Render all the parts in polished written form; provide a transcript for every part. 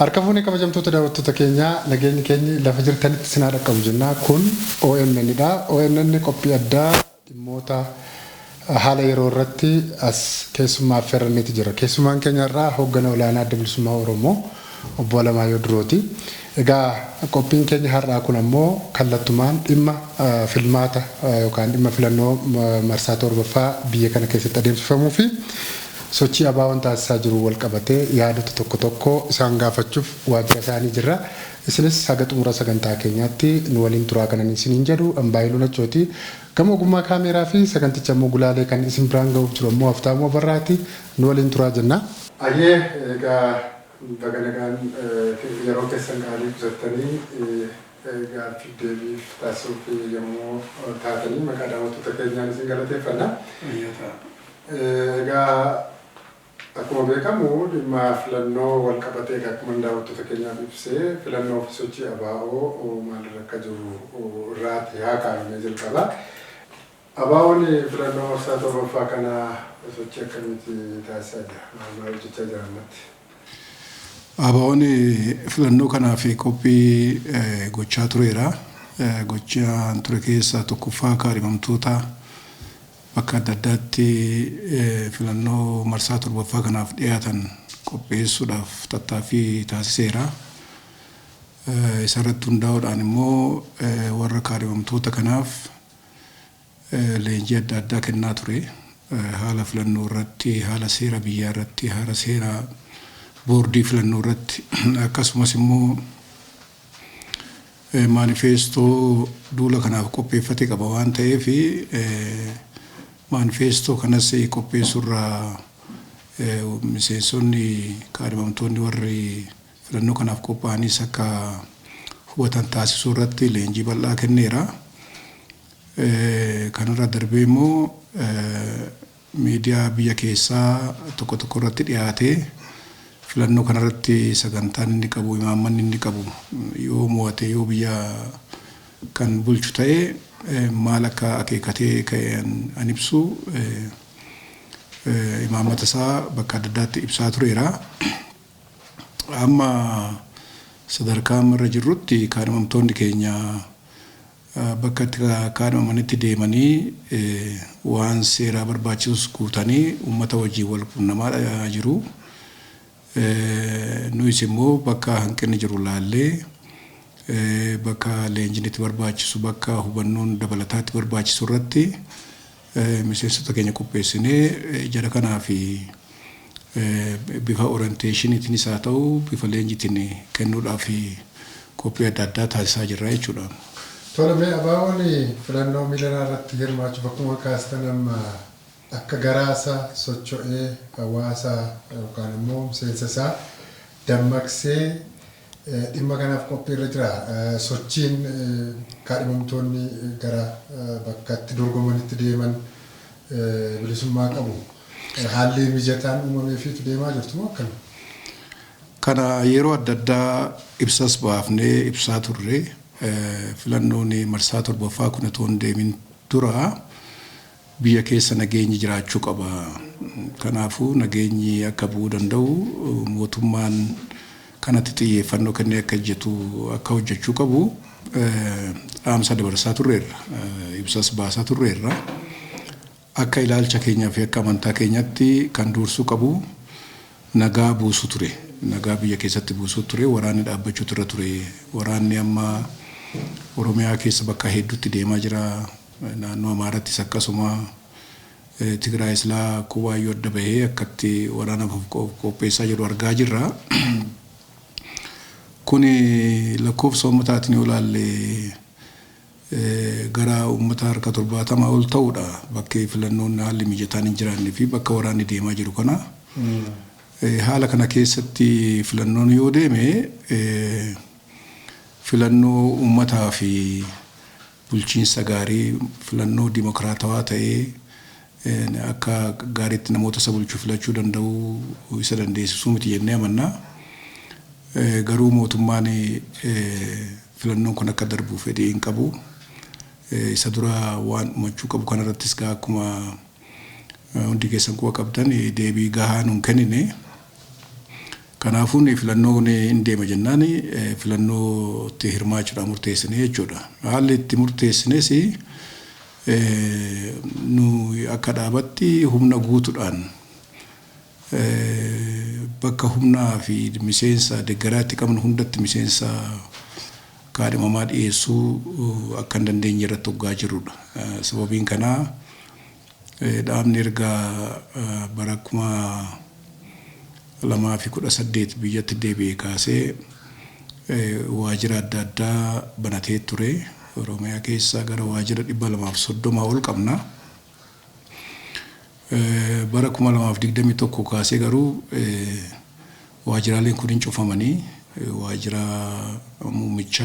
Harka fuunee kabajamtoota daawwattoota keenyaa, nageenyi keenyi lafa jirtanitti sinaa dhaqqabu jenna. Kun OMN dha. OMN qophii addaa dhimmoota haala yeroo irratti as keessummaa affeerranneeti jira. Keessummaan keenya irraa hoogganaa olaanaa Adda Bilisummaa Oromoo Obbo Alamaayyoo Durooti. Egaa qophiin keenya har'aa kun ammoo kallattumaan dhimma filmaata yookaan dhimma filannoo marsaa torbaffaa biyya kana keessatti adeemsifamuu fi sochii ABO'n taasisaa jiru wal qabatee yaadota tokko tokko isaan gaafachuuf waajjira isaanii jirra. Isinis haga xumura sagantaa keenyaatti nu waliin turaa kanan isiniin jedhu Ambaayiluu Nachooti. Gama ogummaa kaameeraa fi saganticha immoo gulaalee kan isin biraan ga'uuf jiru ammoo Haftaamuu Abarraati. Nu waliin turaa jenna. Ayyee, egaa baga nagaan yeroo keessan qaalii qusattanii gaaffii deebiif taasisuuf yommuu taatanii maqaa daawwattoota keenyaan isin galateeffanna. Egaa akkuma beekamu dhimma filannoo wal qabatee akkuma daawwattoota keenyaaf ibsee, filannoo fi sochii ABO maalirra akka jiru irraati haa kaa'amee jalqaba. ABO'n filannoo marsaa torbaffaa kana sochii akkamiiti taasisaa jira? Maal maal hojjechaa jira ammatti? ABO'n filannoo kanaaf qophii gochaa tureera. Gochaa ture keessaa tokkoffaa kaadhimamtoota bakka adda addaatti filannoo marsaa torbaffaa kanaaf dhiyaatan qopheessuudhaaf tattaaffii taasiseera. Isarratti hundaa'uudhaan immoo warra kaadhimamtoota kanaaf leenjii adda addaa kennaa ture. Haala filannoo irratti, haala seera biyyaa irratti, haala seera boordii filannoo irratti, akkasumas immoo maanifeestoo duula kanaaf qopheeffate qaba waan ta'eef, maanifeestoo kanas qopheessuurraa miseensonni kaadhimamtoonni warri filannoo kanaaf qophaa'anis akka hubatan taasisuu irratti leenjii bal'aa kenneera. Kanarra darbee immoo miidiyaa biyya keessaa tokko tokko irratti dhiyaatee filannoo kanarratti sagantaan inni qabu, imaammanni inni qabu, yoo mo'ate, yoo biyya kan bulchu ta'e maal akka akeekatee ka'e an ibsu imaammata isaa bakka adda addaatti ibsaa tureera. Amma sadarkaa amma irra jirrutti kaadhimamtoonni keenya bakka itti kaadhimamanitti deemanii waan seeraa barbaachisus guutanii uummata wajjin wal quunnamaa jiru. Nuyis immoo bakka hanqinni jiru laallee, bakka leenjiin itti barbaachisu, bakka hubannoon dabalataa itti barbaachisu irratti miseensota keenya qopheessinee jara kanaa fi bifa orienteeshiniitiinis haa ta'u bifa leenjiitiin kennuudhaaf qophii adda addaa taasisaa jirra jechuudha. Tole, mee ABO'n filannoo miilanaa irratti hirmaachuuf akkuma kaastan amma akka garaasaa socho'ee hawaasa yookaan immoo miseensa isaa dammaqsee dhimma kanaaf qophii irra jira. Sochiin kaadhimamtoonni gara bakka itti dorgomanitti deeman bilisummaa qabu. Haalli mijataan uumameefiitu deemaa jirtu moo akkami? Kana yeroo adda addaa ibsas baafnee ibsaa turre. Filannoon marsaa torbaffaa kun otoo hin deemin dura biyya keessa nageenyi jiraachuu qaba. Kanaafuu nageenyi akka bu'uu danda'u mootummaan kanatti xiyyeeffannoo kennee akka hojjetu, akka hojjechuu qabu dhaamsa dabarsaa turreerra. Ibsas baasaa turreerra. Akka ilaalcha keenyaa fi akka amantaa keenyatti kan dursuu qabu nagaa buusuu ture. Nagaa biyya keessatti buusuu ture. Waraanni dhaabbachuutu irra ture. Waraanni amma Oromiyaa keessa bakka hedduutti deemaa jira. Naannoo Amaarattis akkasuma. Tigraay silaa kubaayyuu adda bahee akkatti waraanaaf of qopheessaa jiru argaa jirra. Kuni lakkoofsa uummataatiin yoo ilaalle gara uummata harka 70 ol ta'udha bakki filannoon haalli mijataan hin jiraanne fi bakka waraanni deemaa jiru kana. Haala kana keessatti filannoon yoo deeme filannoo uummataa fi bulchiinsa gaarii, filannoo dimokiraatawaa ta'ee akka gaariitti namoota isa bulchu filachuu danda'u isa dandeessisuu miti jennee amanna. Garuu mootummaan filannoon kun akka darbu fedhii hin qabu. Isa dura waan uumachuu qabu kanarrattis gaa akkuma hundi keessan quba qabdan deebii gahaa nuun kennine. Kanaafuu filannoon hin deema jennaan filannootti hirmaachuudhaan murteessine jechuudha. Haalli itti murteessines nu akka dhaabatti humna guutuudhaan bakka humnaa fi miseensa deeggaraatti qabnu hundatti miseensa kaadhimamaa dhiyeessuu akka hin dandeenye irratti hoggaa jirrudha. Sababiin kanaa dhaabni erga bara 2018 biyyatti deebi'ee kaasee waajjira adda addaa banatee ture. Oromiyaa keessaa gara waajjira 230 ol qabna. Bara 2021 kaasee garuu waajjiraaleen kun hin cufamanii, waajjira muummicha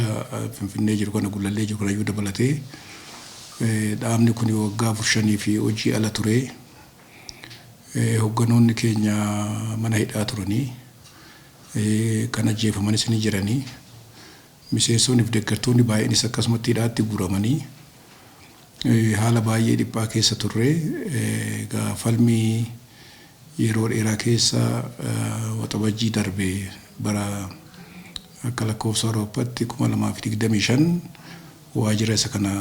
Finfinnee jiru kana, Gullallee jiru kanayyuu dabalatee, dhaabni kun waggaa 4-5 fi hojii ala ture. Hogganoonni keenya mana hidhaa turanii, kan ajjeefamanis ni jiranii. Miseensonni fi deeggartoonni baay'eenis akkasumatti hidhaatti guuramanii haala baay'ee dhiphaa keessa turre. Egaa falmii yeroo dheeraa keessa Waxabajjii darbe bara akka lakkoofsa Awurooppaatti 2025 waajjira isa kana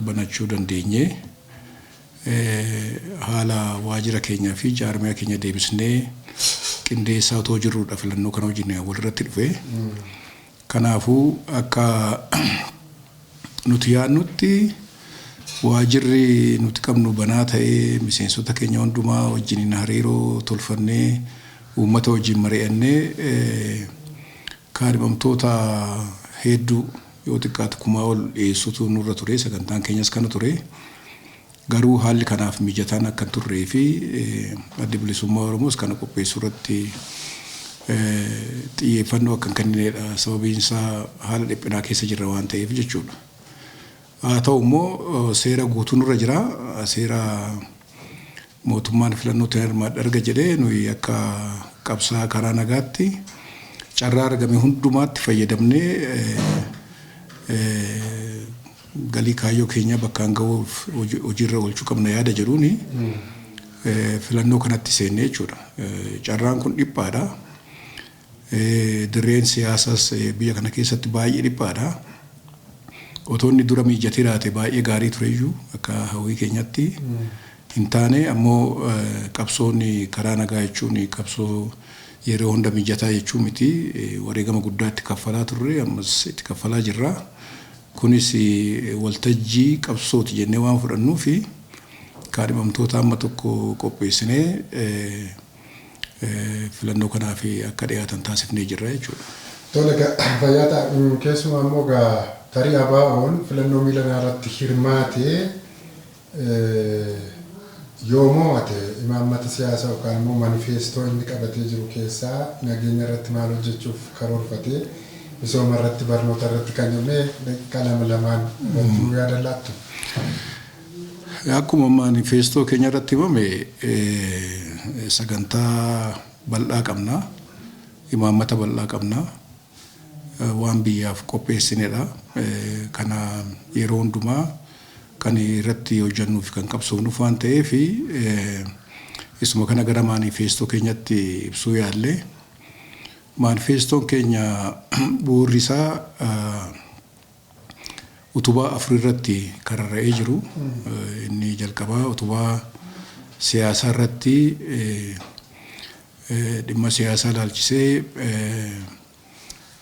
banachuu dandeenye. Haala waajjira keenyaa fi jaarmiyaa keenya deebisnee qindeessaa otoo jirrudha filannoo kana wajjin walirratti dhufe. Kanaafuu akka nuti yaadnutti waajjirri nuti qabnu banaa ta'ee, miseensota keenya hundumaa wajjin hariiroo tolfannee, uummata wajjin mari'annee, kaadhimamtoota hedduu yoo xiqqaate 1000 ol dhiyeessuutu nurra ture, sagantaan keenyas kana ture. Garuu haalli kanaaf mijataan akka hin turree fi Addi Bilisummaa Oromoos kana qopheessuu irratti xiyyeeffannoo akka hin kenninedha. Sababiin isaa haala dhiphinaa keessa jirra waan ta'eef jechuudha. Haa ta'u immoo seera guutuu nurra jira. Seera mootummaan filannootti hirmaadha erga jedhee, nuyi akka qabsaa karaa nagaatti carraa argame hundumaatti fayyadamnee galii kaayyoo keenya bakkaan ga'uuf hojiirra oolchuu qabna yaada jedhuuni filannoo kanatti seenne jechuudha. Carraan kun dhiphaadha. Dirreen siyaasaas biyya kana keessatti baay'ee dhiphaadha. Otoo inni dura mijatee laate baay'ee gaarii tureyyuu, akka hawwii keenyatti hin taane. Ammoo qabsoon karaa nagaa jechuun qabsoo yeroo hunda mijataa jechuu miti. Wareegama guddaa itti kaffalaa turre, ammas itti kaffalaa jirra. Kunis waltajjii qabsooti jennee waan fudhannuufi kaadhimamtoota amma tokko qopheessinee filannoo kanaaf akka dhiyaatan taasifnee jirra jechuudha. Tole, fayyaa ta'a. Keessumaa immoo gaa tarii ABO'n filannoo miilanaa irratti hirmaatee yoo mo'ate, imaammata siyaasaa yookaan immoo manifeestoo inni qabatee jiru keessaa nageenya irratti maal hojjechuuf karoorfatee, misooma irratti, barnoota irratti kan jennee daqiiqaa lama lamaan irratti nu yaada laattu? Akkuma manifeestoo keenya irratti himame, sagantaa bal'aa qabna. Imaammata bal'aa qabna. Waan biyyaaf qopheessinedha. Kana yeroo hundumaa kan irratti hojjennuu fi kan qabsoofnuuf waan ta'eef, isuma kana gara manifeestoo keenyatti ibsuu yaalle. Manifeestoon keenya bu'uurri isaa utubaa afur irratti kan rarra'ee jiru. Inni jalqabaa utubaa siyaasaa irratti, dhimma siyaasaa ilaalchisee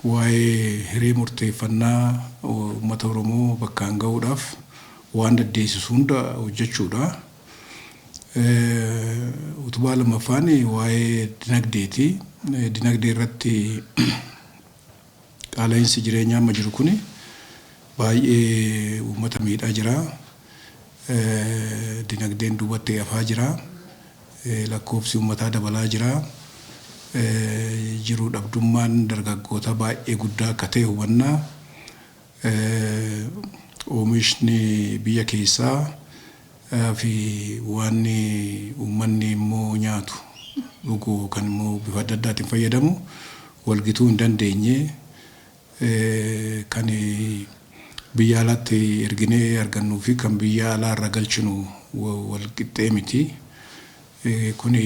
waa'ee hiree murteeffannaa uummata Oromoo bakkaan ga'uudhaaf waan dandeessisu hunda hojjechuudha. Utubaa lammaffaan waa'ee dinagdeeti. Dinagdee irratti qaala'insi jireenyaa amma jiru kuni baay'ee uummata miidhaa jira. Dinagdeen duubatti hafaa jira. Lakkoofsi uummataa dabalaa jira. Jiruu dhabdummaan dargaggoota baay'ee guddaa akka ta'e hubannaa. Oomishni biyya keessaa fi waan uummanni immoo nyaatu, dhugu, kan immoo bifa adda addaatiin fayyadamu walgituu hin dandeenye. Kan biyya alaatti erginee argannuu fi kan biyya alaa irraa galchinu wal qixxee miti. Kuni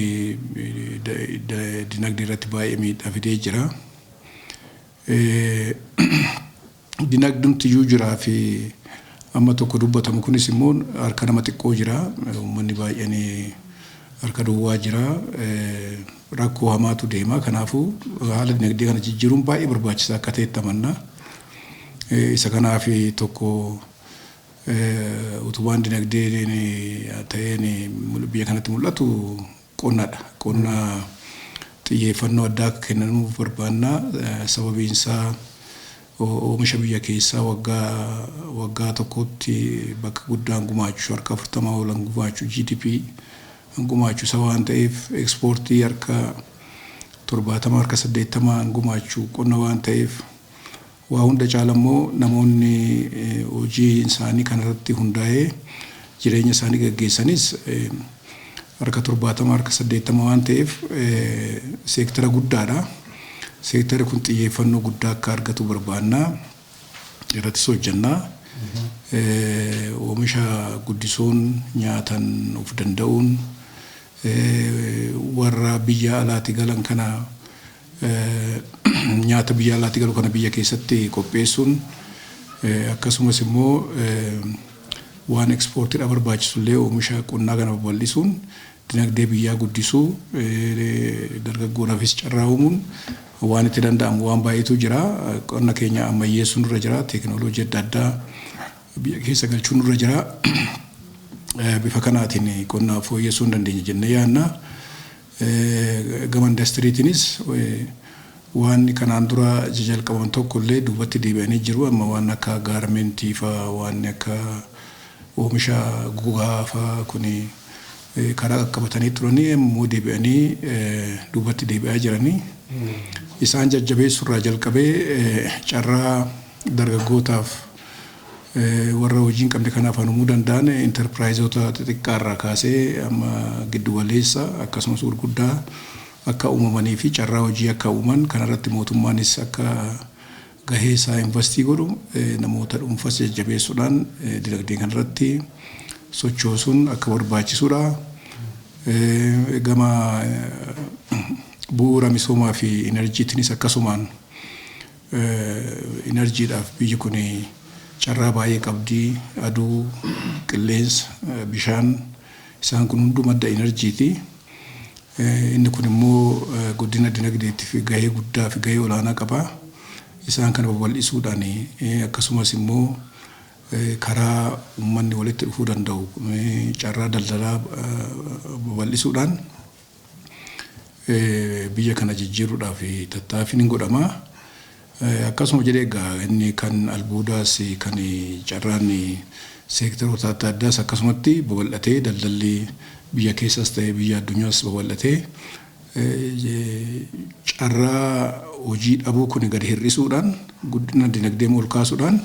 dinagdee irratti baay'ee miidhaa fidee jira. Dinagdumti iyyuu jiraa fi amma tokko dubbatamu kunis immoo harka nama xiqqoo jira. Uummanni baay'een harka duwwaa jira. Rakkoo hamaatu deema. Kanaafuu haala dinagdee kana jijjiiruun baay'ee barbaachisaa akka ta'etti amanna. Isa kanaaf tokko utubaan dinagdee ta'een biyya kanatti mul'atu qonnadha. Qonna xiyyeeffannoo addaa akka kennamuuf barbaanna. Sababiin isaa oomisha biyya keessaa waggaa waggaa tokkotti bakka guddaan gumaachu, harka 40 ol gumaachu, GDP gumaachu isa waan ta'eef, ekspoortii harka 70, harka 80 gumaachu qonna waan ta'eef, waa hunda caala immoo namoonni hojii isaanii kanarratti hundaa'ee jireenya isaanii gaggeessanis harka 70, harka 80 waan ta'eef seektara guddaadha. Seektarri kun xiyyeeffannoo guddaa akka argatu barbaanna. Irrattis hojjannaa. Oomisha guddisuun, nyaatan of danda'uun, warra biyya alaati galan kana, nyaata biyya alaatti galu kana biyya keessatti qopheessuun, akkasumas immoo waan ekspoortiidhaaf barbaachisu illee oomisha qonnaa kana babal'isuun dinagdee biyyaa guddisuu, dargaggoodhaafis carraa uumuun waan itti danda'amu waan baay'eetu jira. Qonna keenya ammayyeessuun nurra jira. Teekinooloojii adda addaa biyya keessa galchuun nurra jira. Bifa kanaatiin qonna fooyyessuu hin dandeenya jennee yaadna. Gama indastiriitiinis waan kanaan dura jalqabaman tokko illee duubatti deebi'anii jiru. Amma waan akka gaarmentii fa'aa, waan akka oomisha gogaa fa'aa kuni karaa qaqqabatanii turanii immoo deebi'anii duubatti deebi'aa jiranii. Isaan jajjabeessurraa jalqabee carraa dargaggootaaf, warra hojii hin qabne kanaaf uumuu danda'an, intarpiraayizoota xixiqqaarraa kaasee amma giddugaleessa akkasumas gurguddaa akka uumamanii fi carraa hojii akka uuman, kanarratti mootummaanis akka gahee isaa investii godhu, namoota dhuunfas jajjabeessuudhaan dinagdee kanarratti sochoosuun akka barbaachisuudha. Gama bu'uura misoomaa fi inerjiitiinis akkasumaan inerjiidhaaf biyyi kun carraa baay'ee qabdi. Aduu, qilleensa, bishaan, isaan kun hunduu madda inerjiiti. Inni kun immoo guddina dinagdeetiif gahee guddaa fi gahee olaanaa qaba. Isaan kana babal'isuudhaan, akkasumas immoo karaa uummanni walitti dhufuu danda'u, carraa daldalaa babal'isuudhaan biyya kana jijjiiruudhaaf tattaaffiin hin godhama. Akkasuma jedhee egaa inni kan albuudaas, kan carraan seektaroota adda addaas akkasumatti babal'atee, daldalli biyya keessas ta'e biyya addunyaas babal'atee, carraa hojii dhabuu kun gadi hir'isuudhaan, guddina dinagdee ol kaasuudhaan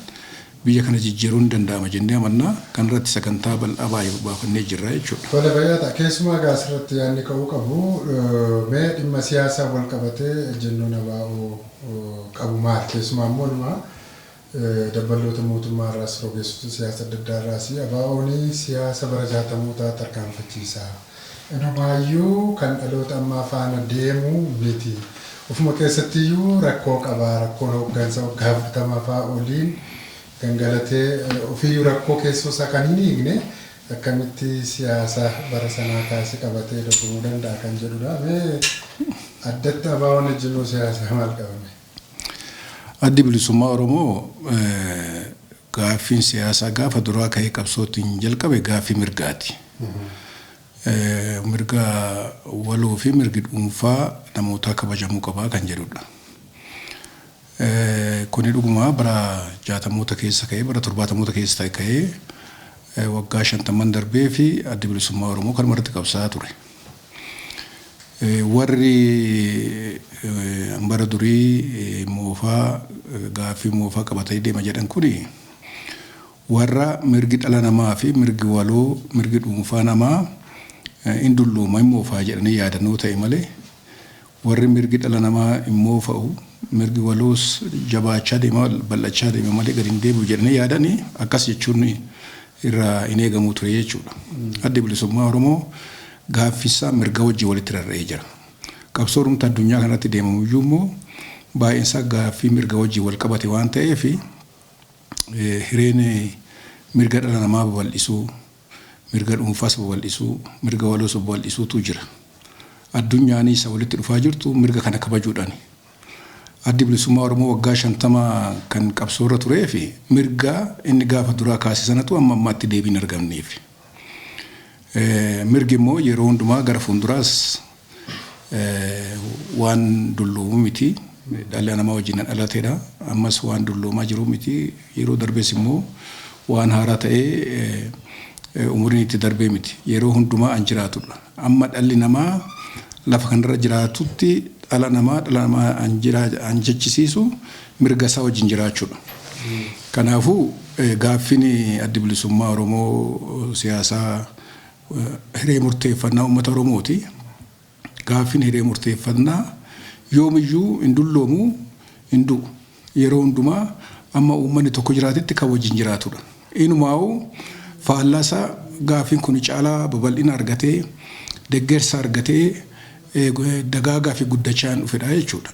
biyya kana jijjiiruun ni danda'ama jennee amanna. Kan irratti sagantaa bal'aa baay'ee baafannee jirra jechuudha. Tole, fayyaata. Keessumaa egaa asirratti yaadni ka'uu qabu, mee dhimma siyaasaa wal qabatee ejjennoon ABO qabu maali? Keessumaa immoo dhuma dabballoota mootummaa irraas, rogeessota siyaasa adda addaa irraas ABO'n siyaasa bara 60mootaa tarkaanfachiisa. Inumaayyuu kan dhaloota ammaa faana deemu miti. Ofuma keessattiyyuu rakkoo qaba. Rakkoon hooggansa waggaa 40 fa'aa oliin gangalatee ofiiyyuu rakkoo keessoo isaa kan hin hiikne akkamitti siyaasa bara sanaa kaasee qabatee dorgomuu danda'a kan jedhudha. Mee addatti ABO'n ejjennoo siyaasaa maal qabame? Addi Bilisummaa Oromoo gaaffiin siyaasaa gaafa duraa ka'ee qabsootiin jalqabe gaaffii mirgaati. Mirga waloo fi mirgi dhuunfaa namootaa kabajamuu qabaa kan jedhudha. Kuni dhuguma bara 60moota keessa ka'ee, bara 70moota keessa ka'ee, waggaa 50n darbee fi Addi Bilisummaa Oromoo kanuma irratti qabsaa'aa ture. Warri bara durii moofaa, gaaffii moofaa qabatanii deema jedhan kuni warra mirgi dhala namaa fi mirgi waloo, mirgi dhuunfaa namaa hin dullooma, hin moofaa jedhanii yaadannoo ta'e malee, warri mirgi dhala namaa hin moofa'u, mirgi waloos jabaachaa deema, bal'achaa deema malee gadi hin deebi'u jedhanii yaadanii akkas jechuun irraa hin eegamu ture jechuudha. Addi Bilisummaa Oromoo Gaaffisaa mirga wajjin walitti rarra'ee jira. Qabsoo rumta addunyaa kanatti deemamu iyyuu immoo baay'een isaa gaaffii mirga wajjin wal qabate waan ta'eef, hireen mirga dhala namaa babal'isuu, mirga dhuunfaas babal'isuu, mirga waloos babal'isuutu jira. Addunyaan isa walitti dhufaa jirtu mirga kana kabajuudhaani. Addi Bilisummaa Oromoo waggaa 50 kan qabsoorra turee fi mirga inni gaafa duraa kaase sanatu amma ammaatti deebiin argamneef. Mirgi immoo yeroo hundumaa gara fuulduraas waan dulloomu miti. Dhala namaa wajjin dhalateedha. Ammas waan dulloomaa jiru miti. Yeroo darbees immoo waan haaraa ta'ee umuriin itti darbee miti. Yeroo hundumaa an jiraatudha. Amma dhalli namaa lafa kanarra jiraatutti dhala namaa an jechisiisu mirga isaa wajjin jiraachuudha. Kanaafuu gaaffiin Addi Bilisummaa Oromoo siyaasaa hiree murteeffannaa uummata Oromooti. Gaaffiin hiree murteeffannaa yoomiyyuu hin dulloomu, hin du'u. Yeroo hundumaa amma uummanni tokko jiraatetti kan wajjin jiraatudha. Inumaa'uu faallaasaa gaaffiin kun caalaa babal'ina argatee, deeggarsa argatee, dagaagaa fi guddachaa hin dhufedha jechuudha.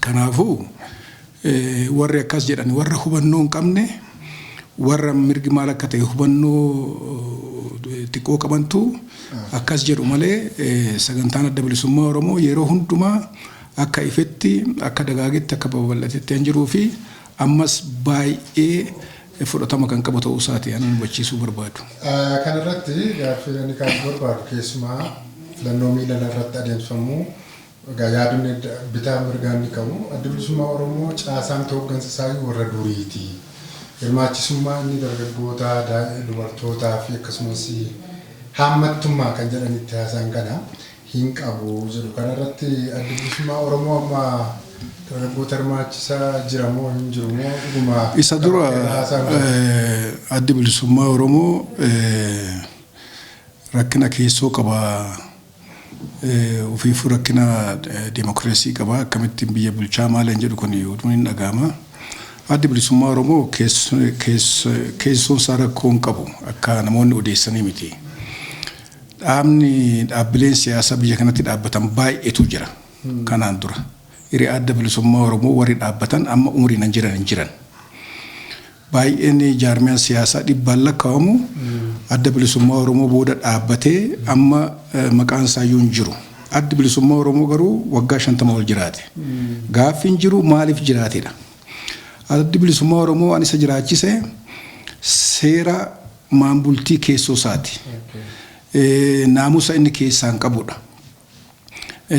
Kanaafuu warri akkas jedhan warra hubannoo hin qabne, warra mirgi maal akka ta'e hubannoo xiqqoo qabantu akkas jedhu malee, sagantaan Adda Bilisummaa Oromoo yeroo hundumaa akka ifetti, akka dagaagetti, akka babal'atetti kan jiruu fi ammas baay'ee fudhatama kan qabu ta'uu isaati ani hubachiisuu barbaadu. Kanarratti gaaffii ani kaasuu barbaadu, keessumaa filannoo miilala irratti adeemsifamu egaa yaadonni bitaa mirgaan ni qabu. Adda Bilisummaa Oromoo caasaan hooggansa isaa warra duriiti. Hirmaachisummaa inni dargaggoota, dubartootaa fi akkasumas haammattummaa kan jedhanitti haasaan kana hin qabu jedhu. Kanarratti Adda Bilisummaa Oromoo amma dargaggoota hirmaachisaa jira moo hin jiru moo dhuguma? Isa dura Addi Bilisummaa Oromoo rakkina keessoo qaba. Ofiifuu rakkina dimokiraasii qaba. Akkamittiin biyya bulchaa maal hin jedhu kun oduun hin dhaga'ama. Addi Bilisummaa Oromoo keessoon isaa rakkoo hin qabu, akka namoonni odeessanii miti. Dhaabni dhaabbileen siyaasaa biyya kanatti dhaabbatan baay'eetu jira. Kanaan dura. Hiriyaa Adda Bilisummaa Oromoo warri dhaabbatan amma umriin hin jiran hin jiran. Baay'een jaarmiyaan siyaasaa dhibbaan lakkaa'amu Adda Bilisummaa Oromoo booda dhaabbatee amma maqaan isaayyuu hin jiru. Addi Bilisummaa Oromoo garuu waggaa 50 ol jiraate. Gaaffiin jiru maaliif jiraatedha? Addi Bilisummaa Oromoo waan isa jiraachise seera maanbultii keessoo isaati. Naamusa inni keessaan qabudha.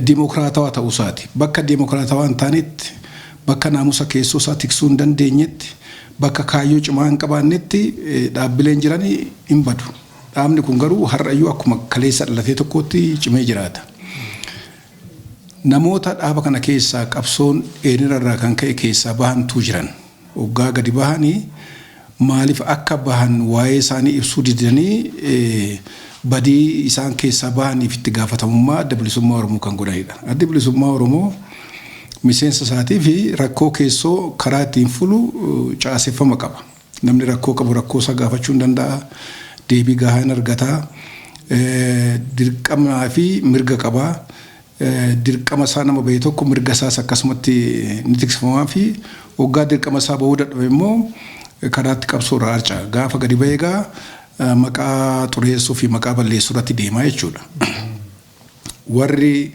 Dimokiraatawaa ta'uu isaati. Bakka dimokiraatawaa hin taanetti, bakka naamusa keessoo isaa tiksuu hin dandeenyetti, bakka kaayyoo cimaa hin qabaannetti dhaabbileen jiran hin badu. Dhaabni kun garuu har'ayyuu akkuma kaleessa dhalatee tokkotti cimee jiraata. Namoota dhaaba kana keessaa qabsoon dheerina irraa kan ka'e keessaa bahantu jiran. Waggaa gadi bahanii maaliif akka bahan waa'ee isaanii ibsuu didanii badii isaan keessaa bahaniif itti gaafatamummaa Adda Bilisummaa Oromoo kan godhanidha. Addi Bilisummaa Oromoo miseensa isaatii fi rakkoo keessoo karaa ittiin fulu caaseffama qaba. Namni rakkoo qabu rakkoo isaa gaafachuu hin danda'a. Deebii gahaa hin argata. Dirqamaa fi mirga qaba. Dirqama isaa nama bahe tokko mirga isaas akkasumatti ni tikfamaa fi waggaa dirqama isaa bahuu dadhabe immoo karaatti qabsoo irraa harca'a. Gaafa gadi bahee egaa maqaa xureessuu fi maqaa balleessuu irratti deemaa jechuudha. Warri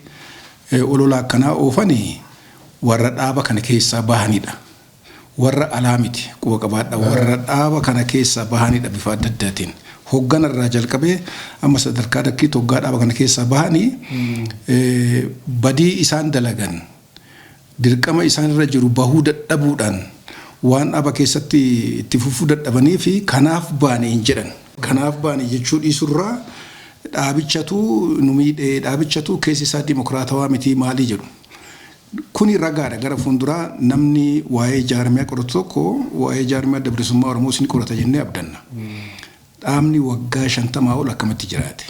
olola akkanaa oofanii warra dhaaba kana keessaa bahanidha. Warra alaa miti, quba qabaadha. Warra dhaaba kana keessaa bahanidha bifa adda addaatiin. Hoggana irraa jalqabee amma sadarkaa dakkiitti hoggaa dhaaba kana keessaa bahanii badii isaan dalagan, dirqama isaan irra jiru bahuu dadhabuudhaan waan dhaaba keessatti itti fufuu dadhabanii fi kanaaf baane hin jedhan. Kanaaf baane jechuu dhiisurraa dhaabichatu nu miidhee, dhaabichatu keessi isaa dimokiraatawaa miti maalii jedhu. Kuni ragaadha. Gara fuulduraa namni waa'ee jaarmiyaa qoratu tokko waa'ee jaarmiyaa Adda Bilisummaa Oromoos ni qorata jennee abdanna. Dhaabni waggaa 50 ol akkamitti jiraate?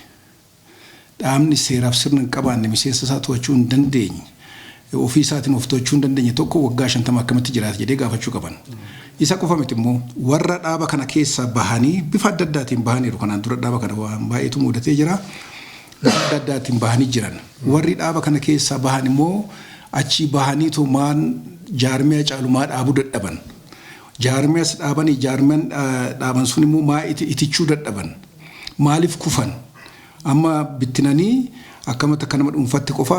Dhaabni seeraaf sirna hin qabaanne, miseensa isaa to'achuu hin dandeenye, ofii isaatiin of to'achuu hin dandeenye tokko waggaa 50 akkamitti jiraate jedhee gaafachuu qaban. Isa qofa miti immoo, warra dhaaba kana keessaa bahanii bifa adda addaatiin bahaniiru. Kanaan dura dhaaba kana waan baay'eetu mudatee jira. Bifa adda addaatiin bahanii jiran. Warri dhaaba kana keessaa bahan immoo achii bahaniitu maan jaarmiyaa caalu maa dhaabuu dadhaban? Jaarmiyaas dhaabanii jaarmiyaan dhaaban sun immoo maa itichuu dadhaban? Maaliif kufan? Amma bittinanii akkamatti akka nama dhuunfatti qofa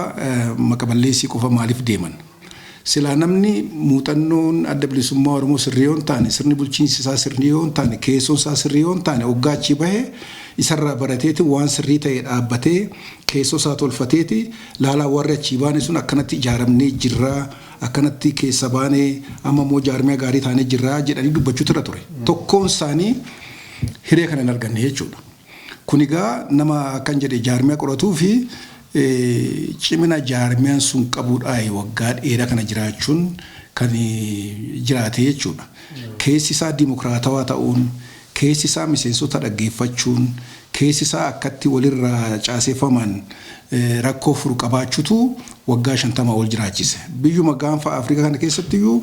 maqaballeessii qofa maaliif deeman? Silaa namni muuxannoon Adda Bilisummaa Oromoo sirrii yoo hin taane, sirni bulchiinsi isaa sirrii yoo hin taane, keessoon isaa sirrii yoo hin taane, oggaa achii bahe isarraa barateeti waan sirrii ta'e dhaabbatee keessoo isaa tolfateeti, laalaa warri achii baane sun akkanatti ijaaramnee jirraa, akkanatti keessa baanee amma immoo jaarmiyaa gaarii taanee jirraa jedhanii dubbachuutu irra ture. Tokkoon isaanii hiree kana hin arganne jechuudha. Kun egaa nama akkan jedhe jaarmiyaa qoratuu fi cimina jaarmiyaan sun qabuudhaa waggaa dheeraa kana jiraachuun kan jiraate jechuudha. Keessi isaa dimokiraatawaa ta'uun, keessi isaa miseensota dhaggeeffachuun, keessi isaa akkatti walirraa caaseeffaman rakkoo furu qabaachuutu waggaa 50 ol jiraachise. Biyyuma gaanfa Afrikaa kana keessattiyyuu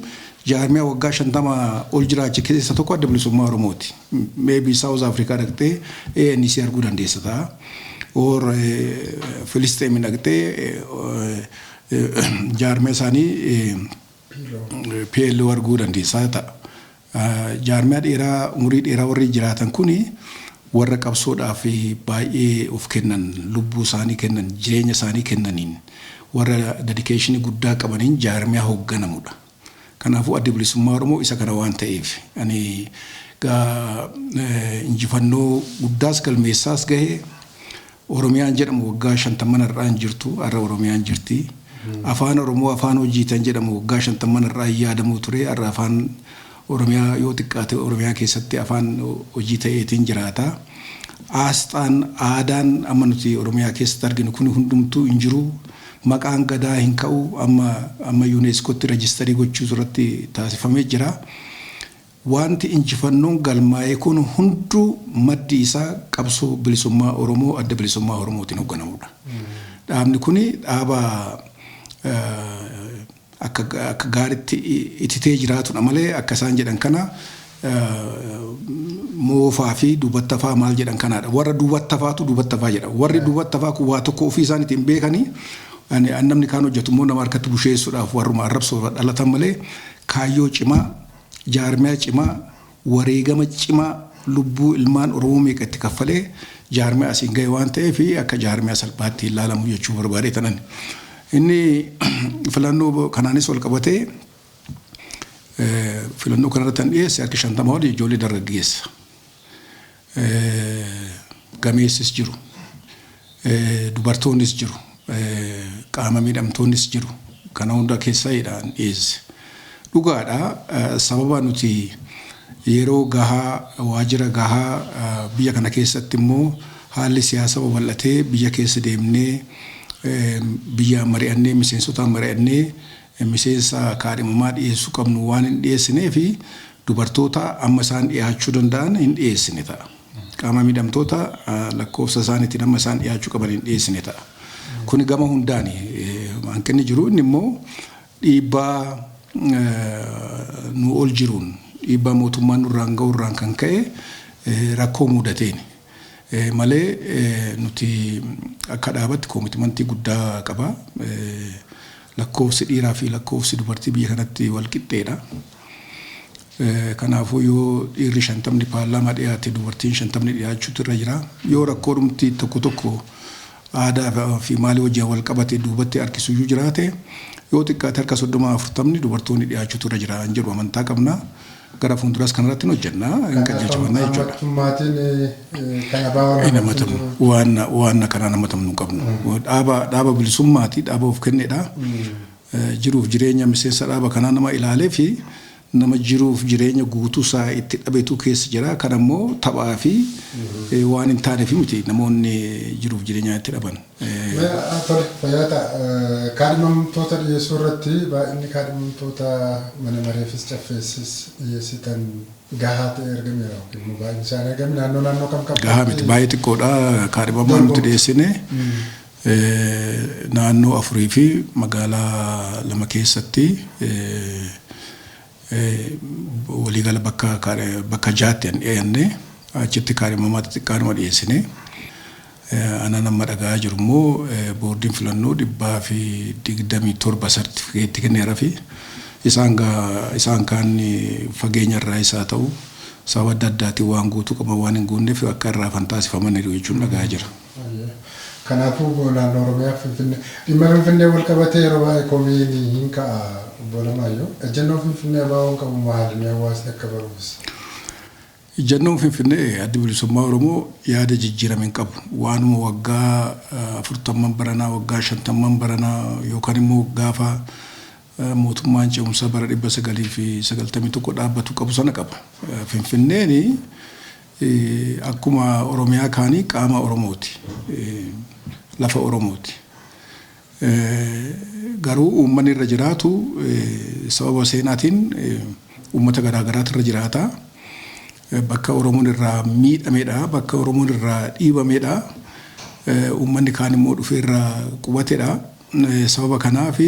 jaarmiyaa waggaa 50 ol jiraachise keessa tokko Adda Bilisummaa Oromooti. Maybe South Africa dhaqxee ANC arguu dandeessa ta'a. Or Filisxeem dhaqxee jaarmiyaa isaanii PLO arguu dandeessaa ta'a. Jaarmiyaa dheeraa, umurii dheeraa warri jiraatan kuni warra qabsoodhaaf baay'ee of kennan, lubbuu isaanii kennan, jireenya isaanii kennaniin, warra dedication guddaa qabaniin jaarmiyaa hoogganamudha. Kanaafuu Addi Bilisummaa Oromoo isa kana waan ta'eef ani injifannoo guddaas galmeessaas gahee. Oromiyaan jedhamu waggaa 50 har'aa hin jirtu, har'a Oromiyaan jirti. Afaan Oromoo afaan hojiitan jedhamu waggaa 50 har'aa hin yaadamuu ture, har'a afaan Oromiyaa yoo xiqqaate Oromiyaa keessatti afaan hojii ta'eetiin jiraata. Aasxaan, aadaan amma nuti Oromiyaa keessatti arginu kun hundumtuu hin jiru. Maqaan Gadaa hin ka'u, amma UNESCOtti register gochuu irratti taasifamee jira. Wanti injifannoon galmaa'ee kun hunduu maddi isaa qabsoo bilisummaa Oromoo Adda Bilisummaa Oromootiin hoogganamudha. Dhaabni kun dhaaba akka gaariitti ititee jiraatudha malee akka isaan jedhan kana moofaa fi duubatti hafaa maal jedhan kanaadha. Warra duubatti hafaatu duubatti hafaa jedha. Warri duubatti hafaa kun waa tokko ofii isaaniitiin beekanii, namni kaan hojjetu immoo nama harkatti busheessuudhaaf warruma arrabsoo dhalatan malee, kaayyoo cimaa, jaarmiyaa cimaa, wareegama cimaa, lubbuu ilmaan Oromoo meeqa itti kaffalee jaarmiyaa asiin gahe waan ta'eef akka jaarmiyaa salphaatti ilaalamu jechuu barbaade tanan. Inni filannoo kanaanis wal qabatee, filannoo kanarratti kan dhiyeesse harki 50 ol ijoollee dargaggeessa. Gameessis jiru. Dubartoonnis jiru. Qaama miidhamtoonnis jiru. Kana hunda keessaa dhiyeesse. Dhugaadha, sababa nuti yeroo gahaa, waajjira gahaa, biyya kana keessatti immoo haalli siyaasa babal'atee, biyya keessa deemnee biyyaan mari'annee, miseensotaan mari'annee, miseensa kaadhimamaa dhiyeessuu qabnu waan hin dhiyeessinee fi dubartoota amma isaan dhiyaachuu danda'an hin dhiyeessine ta'a. Qaama miidhamtoota lakkoofsa isaaniitiin amma isaan dhiyaachuu qaban hin dhiyeessine ta'a. Kuni gama hundaani hanqinni jiru. Inni immoo dhiibbaa nu ol jiruun, dhiibbaa mootummaan nurraan ga'urraan kan ka'e rakkoo mudateen malee nuti akka dhaabatti commitment guddaa qaba. Lakkoofsi dhiiraa fi lakkoofsi dubartii biyya kanatti wal qixxeedha. Kanaafuu yoo dhiirri 50 paarlaamaa dhiyaate, dubartiin 50 dhiyaachuutu irra jira. Yoo rakkoo dhumti tokko tokko aadaa fi maalii wajjin wal qabate duubatti harkisuyyuu jiraate, yoo xiqqaate harka 30 40 dubartoonni dhiyaachuutu irra jira hin jedhu amantaa qabna. Gara fuulduras kanarratti hin hojjenna, hin qajeelchifannaa jechuudha. Hammattummaatiin kan abaa'oon Hin hammatamu. Waan kanaan hammatamu hin qabnu. Dhaaba bilisummaati, dhaaba of kennedha. Jiruuf jireenya miseensa dhaaba kanaa nama ilaalee fi nama jiruuf jireenya guutuu isaa itti dhabetu keessa jira. Kan ammoo taphaa fi waan hin taaneef miti namoonni jiruuf jireenya itti dhaban. Tole, fayyaa. Kaadhimamtoota dhiyeessuu irratti baay'inni kaadhimamtoota mana mareefis caffeessis dhiyeessitan gahaa ta'e argameera yookiin immoo baay'inni isaanii argame naannoo naannoo kam kam? Gahaa miti, baay'ee xiqqoodha. Kaadhimamaa nuti dhiyeessine naannoo afurii fi magaalaa lama keessatti, waliigala bakka jaatti hin dhiyeenne, achitti kaadhimamaa xixiqqaanuma dhiyeessine. Anan amma dhaga'aa jiru immoo boordiin filannoo 127 sartifikeetti kenneera fi isaan kaan fageenya irraa isaa ta'u sababa adda addaatiin waan guutuu qaban waan hin guunneef akka irraa fantaasifamaniiru jechuun dhaga'aa jira. Kanaafuu naannoo Oromiyaa Finfinnee dhimma Finfinnee wal qabatee yeroo baay'ee komiin hin ka'a, obbo Alamaayyoo. Ejjennoo Finfinnee ABO'n qabu maali? Mee hawaasni akka baruufis. Ejjennoon Finfinnee, Addi Bilisummaa Oromoo yaada jijjiirame hin qabu. Waanuma waggaa 40n baranaa, waggaa 50n baranaa yookaan immoo gaafa mootummaan ce'umsaa bara 1991 dhaabbatu qabu sana qaba. Finfinneen akkuma Oromiyaa kaanii qaama Oromooti. Lafa Oromooti. Garuu uummanni irra jiraatu sababa seenaatiin uummata garaa garaatu irra jiraata. Bakka Oromoon irraa miidhamedha. Bakka Oromoon irraa dhiibamedha. Uummanni kaan immoo dhufee irraa qubatedha. Sababa kanaaf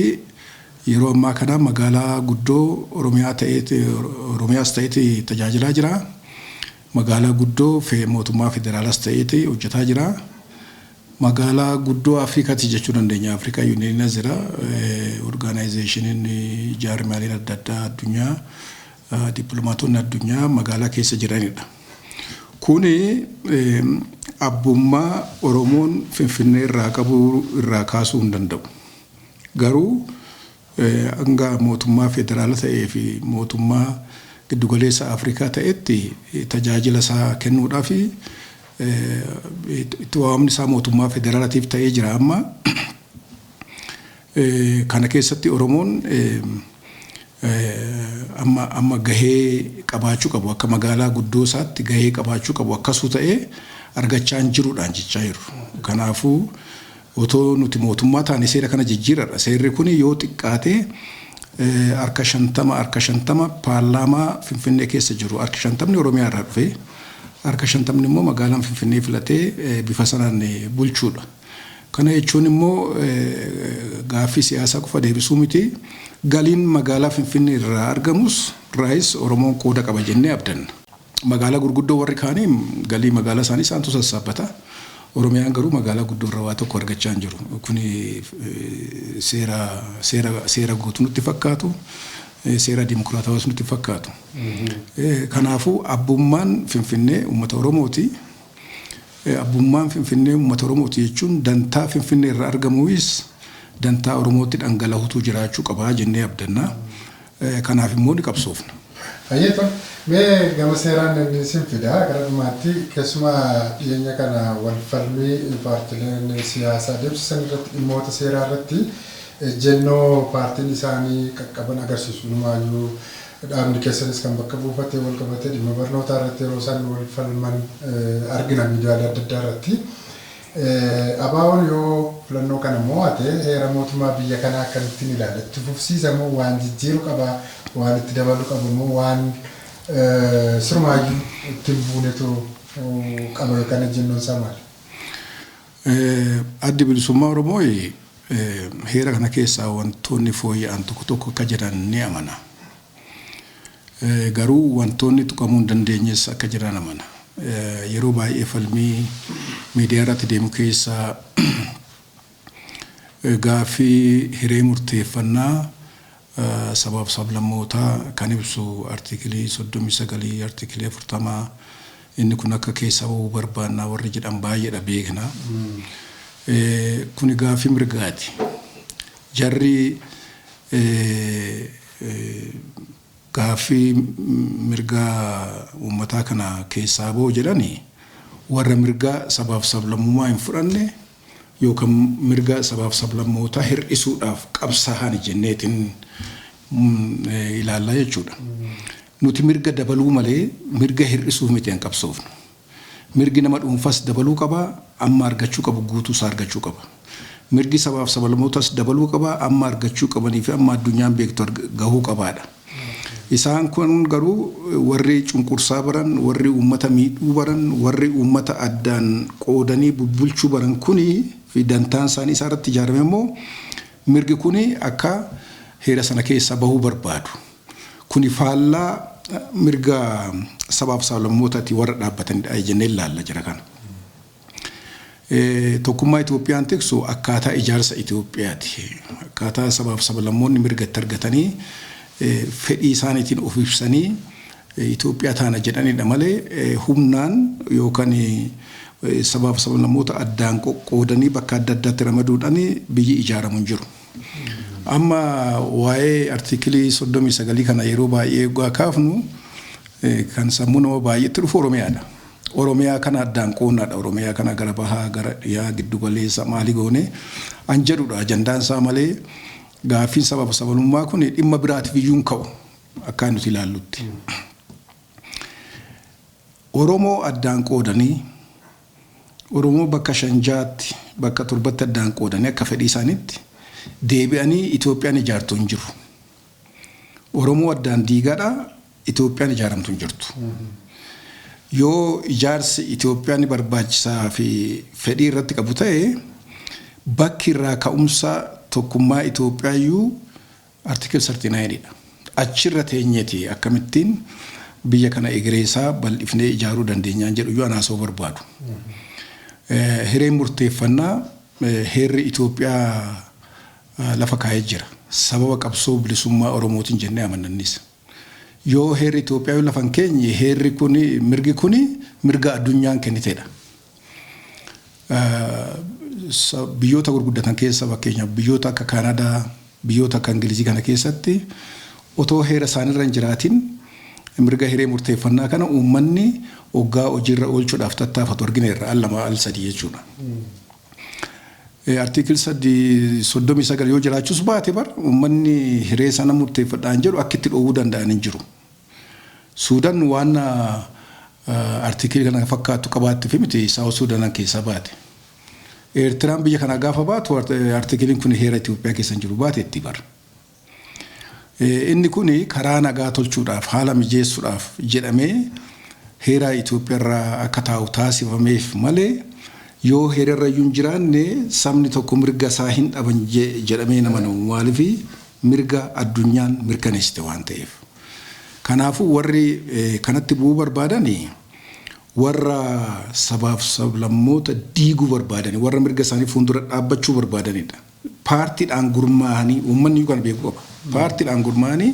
yeroo ammaa kana magaalaa guddoo Oromiyaa ta'eeti, Oromiyaas ta'eeti tajaajilaa jira. Magaalaa guddoo mootummaa federaalaas ta'eeti hojjetaa jira. Magaalaa guddoo Afrikaati jechuu dandeenya. Afrikaa Yuuniyeeniinas jira. Orgaanayizeeshiniin, jaarmiyaaleen adda addaa addunyaa, dippiloomaatonni addunyaa magaalaa keessa jiranidha. Kuni abbummaa Oromoon Finfinnee irraa qabu irraa kaasuu hin danda'u. Garuu hanga mootummaa federaala ta'ee fi mootummaa giddugaleessa Afrikaa ta'etti tajaajila isaa kennuudhaaf itti waamamni isaa mootummaa federaalaatiif ta'ee jira amma. Kana keessatti Oromoon amma gahee qabaachuu qabu, akka magaalaa guddoo isaatti gahee qabaachuu qabu akkasuu ta'ee argachaa hin jiruudhaan jechaa jiru. Kanaafuu otoo nuti mootummaa taane seera kana jijjiirradha. Seerri kun yoo xiqqaate harka 50 harka 50 paarlaamaa Finfinnee keessa jiru, harki 50ni Oromiyaa irraa dhufee, harka 50ni immoo magaalaan Finfinnee filatee bifa sanaan bulchuudha. Kana jechuun immoo gaaffii siyaasaa qofa deebisuu miti. Galiin magaalaa Finfinnee irraa argamus raayis Oromoon qooda qaba jennee abdanna. Magaalaa gurguddoo warri kaanii galii magaalaa isaanii isaantu sassaabbata. Oromiyaan garuu magaalaa guddoo irraa waa tokko argachaa hin jiru. Kuni seera guutuu nutti fakkaatu, seera dimokiraatawaas nutti fakkaatu. Kanaafuu abbummaan Finfinnee uummata Oromooti. Abbummaan Finfinnee uummata Oromooti jechuun dantaa Finfinnee irraa argamuus dantaa Oromootti dhangala'utu jiraachuu qabaa jennee abdanna. Kanaaf immoo ni qabsoofna. Fayyadu, mee gama seeraan inni isin fida gara dhumaatti. Keessumaa dhiyeenya kana wal falmii paartileen siyaasaa adeemsisan irratti, dhimmoota seeraa irratti ejjennoo paartiin isaanii qaqqaban agarsiisu. Inumaayyuu dhaabni keessanis kan bakka buufatee wal qabatee dhimma barnootaa irratti yeroo isaan wal falman argina miidiyaalee adda addaa irratti. ABO'n yoo filannoo kana mo'ate heera mootummaa biyya kanaa akkamittiin ilaala? Itti fufsiisa moo waan jijjiiru qaba, waan itti dabalu qaba moo waan sirumaayyuu ittiin buunetu qaba yookaan ejjennoon isaa maali? Addi Bilisummaa Oromoo heera kana keessaa wantoonni fooyya'an tokko tokko akka jiran ni amana. Garuu wantoonni tuqamuu hin dandeenyes akka jiran amana. Yeroo baay'ee falmii miidiyaa irratti deemu keessaa gaaffii hiree murteeffannaa sabaaf sablammootaa kan ibsu artiikilii 39, artiikilii 40, inni kun akka keessaa bahuu barbaannaa warri jedhan baay'eedha, beekna. Kuni gaaffii mirgaati. Jarri gaaffii mirgaa uummataa kana keessaa bahu jedhani warra mirga sabaaf sablammummaa hin fudhanne yookaan mirga sabaaf sablammootaa hir'isuudhaaf qabsaa'an jenneetiin ilaallaa jechuudha. Nuti mirga dabaluu malee mirga hir'isuuf miti hin qabsoofnu. Mirgi nama dhuunfaas dabaluu qaba, amma argachuu qabu guutuu isaa argachuu qaba. Mirgi sabaaf sablammootaas dabaluu qaba, amma argachuu qabanii fi amma addunyaan beektu gahuu qabaadha. Isaan kun garuu warri cunqursaa baran, warri uummata miidhuu baran, warri uummata addaan qoodanii bulchuu baran kuni fi dantaan isaanii isaa irratti ijaarame immoo mirgi kuni akka heera sana keessaa bahuu barbaadu. Kuni faallaa mirga sabaaf sablammootaati warra dhaabbatanidha jennee ilaalla jira kana. Tokkummaa Itoophiyaan tiksu akkaataa ijaarsa Itoophiyaati. Akkaataa sabaaf sablammoonni mirga itti argatanii fedhii isaaniitiin of ibsanii Itoophiyaa taana jedhanidha malee humnaan yookaan sabaaf sablammoota addaan qoqqoodanii bakka adda addaatti ramaduudhaan biyyi ijaaramu hin jiru. Amma waa'ee artiikilii 39 kana yeroo baay'ee kaafnu kan sammuu nama baay'eetti dhufu Oromiyaadha. Oromiyaa kana addaan qoonnaadha. Oromiyaa kana gara bahaa, gara dhiyaa, giddu galeessa maali goone an jedhudha ajandaan isaa malee gaaffiin sabaaf sablamummaa kun dhimma biraatiif iyyuu hin ka'u akka nuti ilaallutti. Oromoo addaan qoodanii, Oromoo bakka shanjaatti, bakka torbatti addaan qoodanii akka fedhii isaaniitti deebi'anii Itoophiyaan ijaartu hin jiru. Oromoo addaan diigaadha, Itoophiyaan ijaaramtu hin jirtu. Yoo ijaarsi Itoophiyaan barbaachisaa fi fedhii irratti qabu ta'e, bakki irraa ka'umsa tokkummaa Itoophiyaa iyyuu article 39 dha. Achirra teenyeeti akkamittiin biyya kana egereesaa bal'ifnee ijaaruu dandeenyaan jedhu iyyuu anaasoo barbaadu. Hireen murteeffannaa heerri Itoophiyaa lafa kaa'ee jira. Sababa qabsoo bilisummaa Oromootiin jennee amanannis. Yoo heerri Itoophiyaa lafa hin keenye, heerri kuni, mirgi kuni mirga addunyaan kennitedha. Biyyoota gurguddatan keessa, fakkeenyaaf biyyoota akka Kaanadaa, biyyoota akka Ingilizii kana keessatti otoo heera isaanirra hin jiraatin mirga hiree murteeffannaa kana uummanni hoggaa hojiirra oolchuudhaaf tattaafatu argineerra, al lama al sadii jechuudha. Article 39 yoo jiraachuus baate bar uummanni hiree sana murteeffadhaan jedhu akka itti dhoowwuu danda'an hin jiru. Suudaan waan article kana fakkaattu qabaatti fi miti South Suudaan keessaa baate. Eertiraan biyya kana gaafa baatu artikiliin kun heera Itoophiyaa keessa hin jiru, baateetti bar. Inni kun karaa nagaa tolchuudhaaf, haala mijeessuudhaaf jedhamee heera Itoophiyaa irraa akka taa'u taasifameef malee, yoo heera irra iyyuu hin jiraanne sabni tokko mirga isaa hin dhaban jedhamee nama namu, maaliif mirga addunyaan mirkaneessite waan ta'eef. Kanaafuu warri kanatti bu'uu barbaadani warra sabaaf sablammoota diiguu barbaadani, warra mirga isaanii fuuldura dhaabbachuu barbaadanidha. Paartiidhaan gurmaa'anii, uummanni iyyuu kana beekuu qaba. Paartiidhaan gurmaa'anii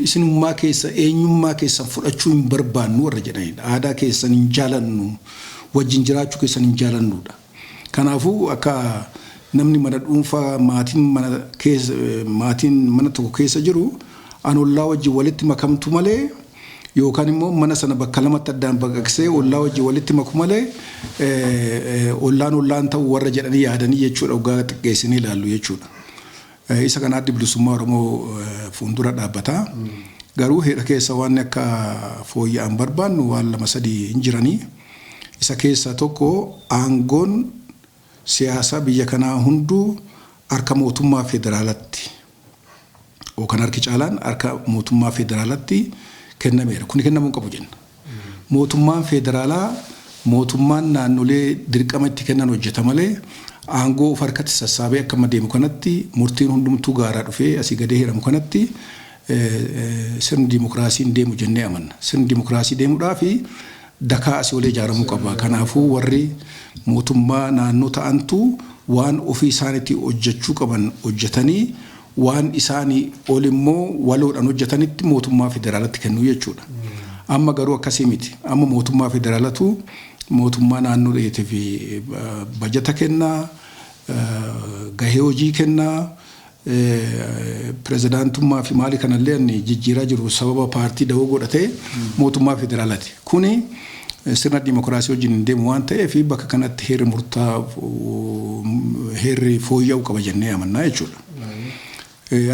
isinummaa keessa eenyummaa keessan fudhachuu hin barbaannu warra jedhanidha. Aadaa keessan hin jaalannu, wajjin jiraachuu keessan hin jaalannudha. Kanaafuu akka namni mana dhuunfaa, maatiin mana keessa, maatiin mana tokko keessa jiru an ollaa wajjin walitti makamtu malee, yookaan immoo mana sana bakka lamatti addaan baqaqsee ollaa wajjin walitti maku malee ollaan ollaan ta'u warra jedhanii yaadanii jechuudha, waggaa xiqqeessinii ilaallu jechuudha. Isa kana Addi Bilisummaa Oromoo fuuldura dhaabbata. Garuu heera keessa waan akka fooyya'an barbaannu waan lama sadii hin jiranii. Isa keessaa tokko, aangoon siyaasaa biyya kanaa hunduu harka mootummaa federaalatti yookaan harki caalaan harka mootummaa federaalatti kennameera. Kuni kennamuu hin qabu jenna. Mootummaan federaalaa mootummaan naannolee dirqama itti kennan hojjeta malee aangoo of harkatti sassaabee akka amma deemu kanatti, murtiin hundumtuu gaaraa dhufee asii gadee hiramu kanatti sirni dimokiraasii hin deemu jennee amanna. Sirni dimokiraasii deemuudhaaf dakaa asii olee ijaaramuu qaba. Kanaafuu warri mootummaa naannoo ta'antu waan ofii isaaniitti hojjechuu qaban hojjetanii, waan isaanii ol immoo waloodhaan hojjetanitti mootummaa federaalatti kennuu jechuudha. Amma garuu akkasii miti. Amma mootummaa federaalatu mootummaa naannoleetiif bajata kennaa, gahee hojii kennaa, pirezidaantummaa fi maali kanallee inni jijjiiraa jiru sababa paartii dahoo godhatee mootummaa federaalaati. Kuni sirna dimokiraasii wajjin hin deemu waan ta'eef bakka kanatti heerri murtaa, heerri fooyya'uu qaba jennee amannaa jechuudha.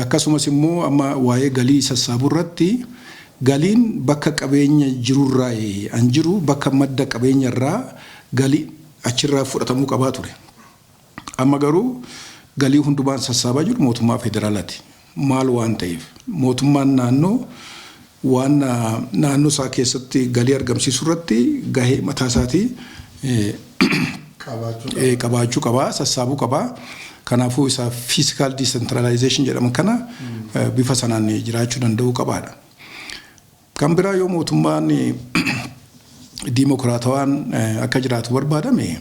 Akkasumas immoo amma waa'ee galii sassaabuu irratti, galiin bakka qabeenya jirurraa an jiru, bakka madda qabeenya irraa galii achirraa fudhatamuu qabaa ture. Amma garuu galii hundumaan sassaabaa jiru mootummaa federaalaati. Maal waan ta'eef, mootummaan naannoo waan naannoo isaa keessatti galii argamsiisuu irratti gahee mataa isaatii qabaachuu qabaa, sassaabuu qabaa. Kanaafuu isa fiscal decentralization jedhamu kana bifa sanaan jiraachuu danda'uu qabaadha. Kan biraa, yoo mootummaan diimokiraatawaan akka jiraatu barbaadame,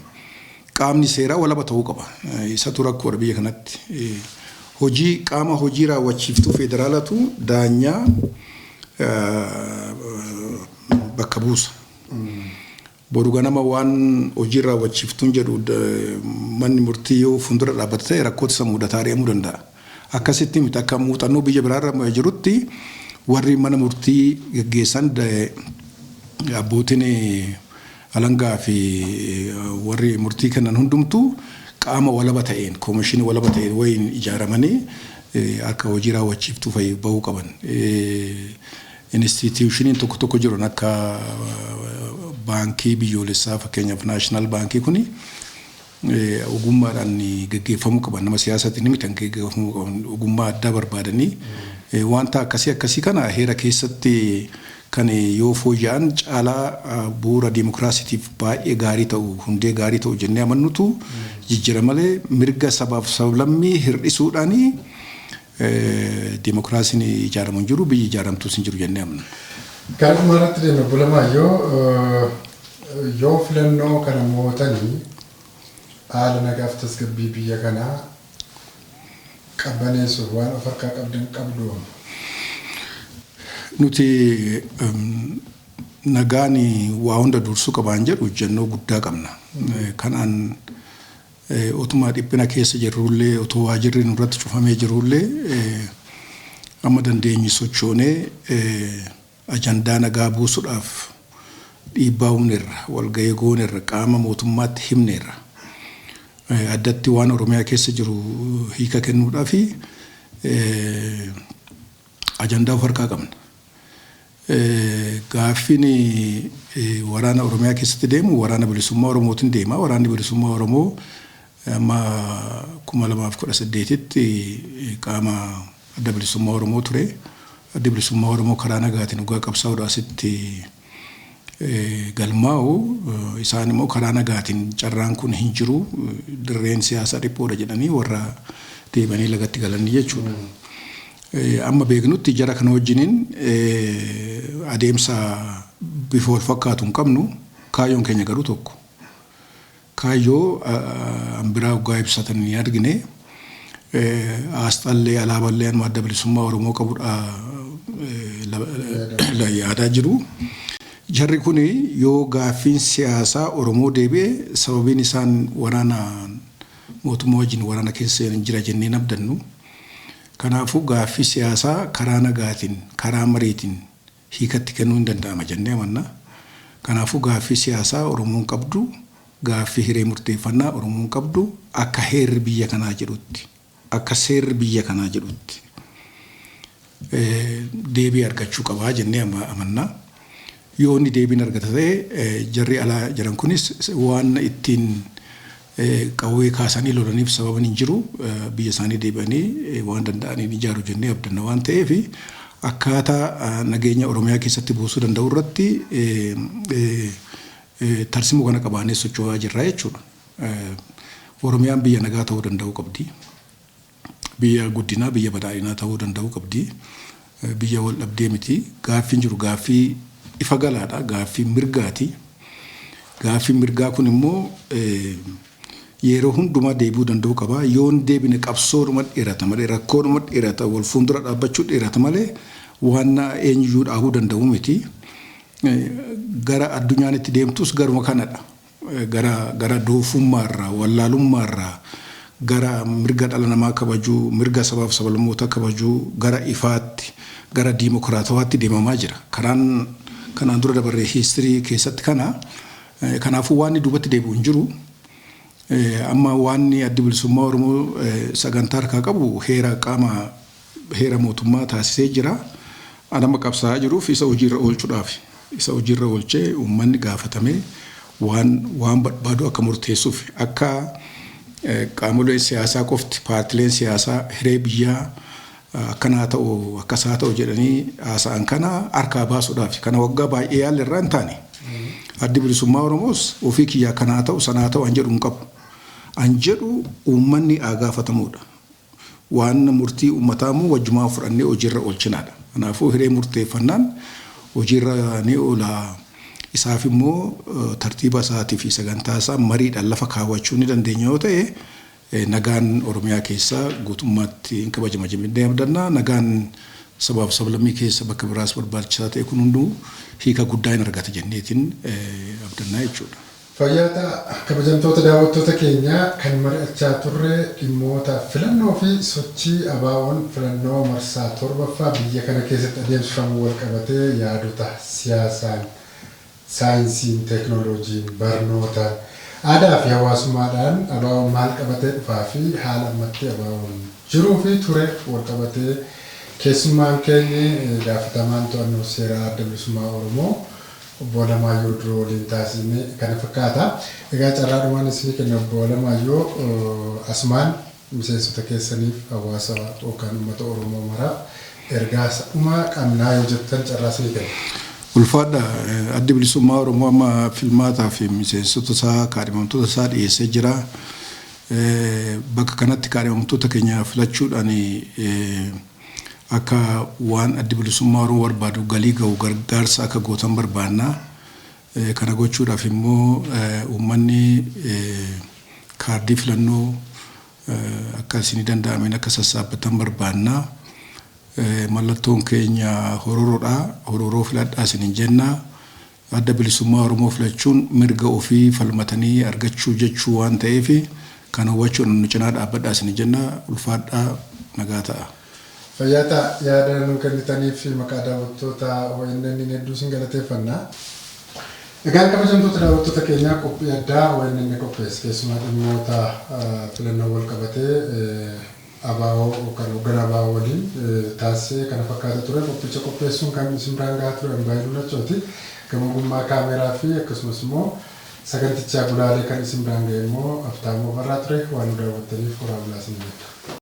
Qaamni seeraa walaba ta'uu qaba. Isatu rakkoodha biyya kanatti. Hojii qaama hojii raawwachiiftuu federaalatu daanyaa bakka buusa. Boru ganama waan hojii raawwachiiftuun jedhu manni murtii yoo fuuldura dhaabbata ta'e rakkoota isa mudataa ari'amuu danda'a. Akkasitti miti, akka muuxannoo biyya biraarra jirutti warri mana murtii geggeessan, abbootiin alangaa fi warri murtii kennan hundumtuu qaama walaba ta'een, koomishinii walaba ta'een wayiin ijaaramanii akka hojii raawwachiiftuu fa'i bahuu qaban. Institutioniin tokko tokko jiran akka baankii biyyoolessaa, fakkeenyaaf national baankii, kuni ogummaadhaan geggeeffamuu qaban, nama siyaasaatiin miti kan geggeeffamuu qaban, ogummaa addaa barbaadanii wanta akkasii akkasii kana heera keessatti kan yoo fooyya'an caalaa bu'uura diimokiraasiitiif baay'ee gaarii ta'u, hundee gaarii ta'u jennee amannutu jijjiira malee mirga sabaaf sablammii hir'isuudhaanii diimokiraasiin ijaaramu hin jiru, biyyi ijaaramtus hin jiru jennee amanna. Gara dhumaarratti deemna. Bulamaayyoo, yoo filannoo kana mo'atanii haala nagaaf tasgabbii biyya kanaa qabbaneessuuf waan of harkaa qabdan qabdu? Nuti nagaan waa hunda dursuu qabaan jedhu hojjennoo guddaa qabna. Kanaan otuma dhiphina keessa jirrullee, otoo waajirri nurratti cufamee jirullee, amma dandeenyu sochoonee ajandaa nagaa buusuudhaaf dhiibbaa uumneerra, walgahii gooneerra, qaama mootummaatti himneerra. Addatti waan Oromiyaa keessa jiru hiika kennuudhaaf ajandaa of harkaa qabna. Gaaffiin waraana Oromiyaa keessatti deemu waraana bilisummaa Oromootiin deema. Waraanni bilisummaa Oromoo amma 2018tti qaama adda bilisummaa Oromoo ture. Addi bilisummaa Oromoo karaa nagaatiin dhugaa qabsaa'uudhaaf asitti galmaa'u, isaan immoo karaa nagaatiin carraan kun hin jiru, dirreen siyaasaa dhiphoodha jedhanii warra deemanii lagatti galanii jechuudha. Amma beeknutti jara kana wajjiniin adeemsa bifa wal fakkaatu hin qabnu, kaayyoon keenya garuu tokko. Kaayyoo biraa waggaa ibsatan ni argine. Asxaallee alaaballee anuma adda bilisummaa Oromoo qabudha yaadaa jiru. Jarri kun yoo gaaffiin siyaasaa Oromoo deebi'e sababiin isaan waraana mootummaa wajjin waraana keessa jira jennee abdannu. Kanaafuu gaaffii siyaasaa karaa nagaatiin, karaa mariitiin hiikatti kennuu hin danda'ama jennee amanna. Kanaafuu gaaffii siyaasaa Oromoon qabdu, gaaffii hiree murteeffannaa Oromoon qabdu akka heerri biyya kanaa jedhutti, akka seerri biyya kanaa jedhutti deebii argachuu qabaa jennee amanna. Yoo inni deebiin argata ta'e jarri alaa jiran kunis waan ittiin qawwee kaasanii lolaniif sababan hin jiru, biyya isaanii deebi'anii waan danda'aniin ijaaru jennee abdanna waan ta'eef akkaataa nageenya Oromiyaa keessatti buusuu danda'u irratti tarsimoo kana qabaannee socho'aa jirra jechuudha. Oromiyaan biyya nagaa ta'uu danda'uu qabdi. Biyya guddinaa, biyya badhaadhinaa ta'uu danda'uu qabdi. Biyya wal dhabdee miti. Gaaffiin jiru gaaffii ifa galaadha. Gaaffii mirgaati. Gaaffiin mirgaa kun immoo yeroo hundumaa deebi'uu danda'uu qaba. Yoo hin deebine qabsoodhuma dheerata malee, rakkoodhuma dheerata, wal fuuldura dhaabbachuu dheerata malee waan eenyuyyuu dhaabuu danda'u miti. Gara addunyaan itti deemtus garuma kanadha. Gara doofummaarraa, wallaalummaarraa gara mirga dhala namaa kabajuu, mirga sabaaf sablammoota kabajuu, gara ifaatti, gara diimokiraatawaatti deemamaa jira. Karaan kanaan dura dabarree history keessatti kana. Kanaafuu waan duubatti deebi'u hin jiru. Amma waan addi bilisummaa Oromoo sagantaa harkaa qabu heera, qaama heera mootummaa taasisee jira. Anama qabsaa'aa jiruuf isa hojiirra oolchuudhaaf, isa hojiirra oolchee uummanni gaafatamee waan barbaadu akka murteessuuf, akka qaamoleen siyaasaa qofti, paartileen siyaasaa hiree biyyaa akkanaa ta'u, akkasaa ta'u jedhanii haasa'an kana harkaa baasuudhaaf. Kana waggaa baay'ee yaalli irraa hin taane. Addi bilisummaa Oromoos ofii kiyyaa kanaa ta'u sanaa ta'u an jedhu hin qabu. An jedhu uummanni haa gaafatamudha. Waan murtii uummataa immoo wajjumaa fudhannee hojiirra oolchinaadha. Kanaafuu hiree murteeffannaan hojiirra ni oola. Isaaf immoo tartiiba isaatii fi sagantaa isaa mariidhaan lafa kaawwachuu ni dandeenya yoo ta'e, nagaan Oromiyaa keessa guutummaatti hin kabajama jennee abdanna. Nagaan sabaaf sablammii keessa bakka biraas barbaachisaa ta'e kun hunduu hiika guddaa hin argata jenneetiin abdannaa jechuudha. Fayyaa ta'a. Kabajamtoota daawwattoota keenyaa, kan mari'achaa turre dhimmoota filannoo fi sochii ABO'n filannoo marsaa 7ffaa biyya kana keessatti adeemsifamu wal qabatee yaadota siyaasaan, saayinsiin, teeknooloojiin, barnootaan, aadaa fi hawaasummaadhaan ABO'n maal qabatee dhufaa fi haala ammatti ABO'n jiruu fi ture wal qabatee keessummaan keenyi gaafatamaan to'annoo seeraa Adda Bilisummaa Oromoo Obbo Alamaayyoo Diroo waliin taasisne kana fakkaata. Egaa carraadhumaan isinii kenna, Obbo Alamaayyoo, asumaan miseensota keessaniif, hawaasa yookaan uummata Oromoo maraaf ergaa dhumaa qabnaa yoo jettan carraa isinii kenna. Ulfaadha. Addi Bilisummaa Oromoo amma filmaataa fi miseensota isaa, kaadhimamtoota isaa dhiyeessee jira. Bakka kanatti kaadhimamtoota keenya filachuudhaan akka waan Addi Bilisummaa Oromoo barbaadu galii ga'u gargaarsa akka gootan barbaanna. Kana gochuudhaaf immoo uummanni kaardii filannoo akka isinii danda'ameen akka sassaabbatan barbaanna. Mallattoon keenya hororoodha. Hororoo filadhaa isiniin jenna. Adda Bilisummaa Oromoo filachuun mirga ofii falmatanii argachuu jechuu waan ta'eef, kana hubachuun nu cinaa dhaabbadhaa isiniin jenna. Ulfaadhaa, nagaa ta'a. Fayyaa ta'a. Yaada nuu kennitaniif maqaa daawwattoota ONN hedduu isin galateeffanna. Egaan kabajamtoota daawwattoota keenyaa, qophii addaa ONN qopheesse keessumaa dhimmoota filannoo wal qabatee ABO yookaan hoogganaa ABO waliin taasisee kana fakkaata ture. Qophicha qopheessuun kan isin biraan gahaa ture Ambaayii Lunachooti. Gama ogummaa kaameraa fi akkasumas immoo sagantichaa gulaalee kan isin biraan gahe immoo Aftaamoo Barraa ture. Waan nu daawwattaniif horaa bulaa isin jenna.